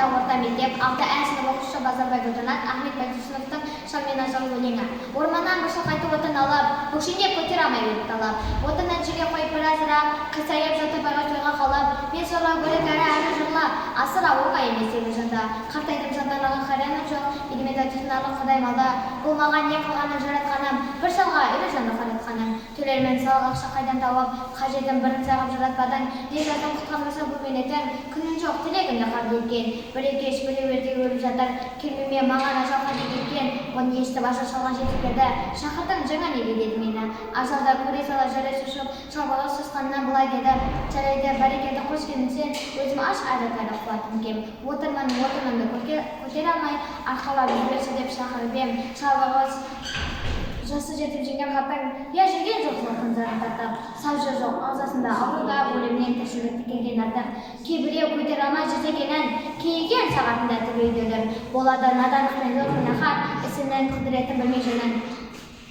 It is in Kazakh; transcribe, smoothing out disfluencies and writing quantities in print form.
атындағы орта мектеп 6 Ә сынып оқушысы Базарбай Гүлжанат Ахмет Байтұрсыновтың «Шал мен ажал» өлеңі. Орманнан бір шал қайтып отын алып, өкшеңдеп көтере алмай өліп талып. Отынын жерге қойып біразырақ, қисайып жатып байғұс ойға қалып, мен сорлы гөрі кәрі әрі жырлы, асыра оңай емес еді жанды. Қартайдым, жандарыға қайраным жоқ, еліме тұтынарлық құдай малды. Бұл маған не қылғаным, жаратқаным, бір шалға ірі жанды қаратқаным. Төлермін салық ақша қайдан тауып, қажетін бірін сағып жаратпадың. Не жаздым, құтқармаса бұл бейнетің, күнім жоқ, тілегімді қабыл еткен. Біреу кеш, біреу ерте өліп жатыр, келмей ме маған ажал қажет еткен. Бұны естіп, ажал шалға жетіп келді. Шақырдың жаңа неге, деді мені. Ажалды көре сала жүресі ұшып, шалбағы сасқанынан былай деді: «Жарайды, бәрекелді, қош келдің сен, өзім аш әрі кәрі, қуатым кем. Отырмын, отынымды көтере алмай, арқалап жіберші деп шақырып ем». Шал жасы жетіп жеңген қартаң, я жүрген жоқ салқын зарын тартып, сау жер жоқ, ағзасында ауру да, өлімнен тіршілік келген артық. Кейбіреу көтере алмай жүздегенін, кейіген сағатында тірі өлім. Болады надандық пен зор күнәһар, ісінің құдіретін білмей жөнін.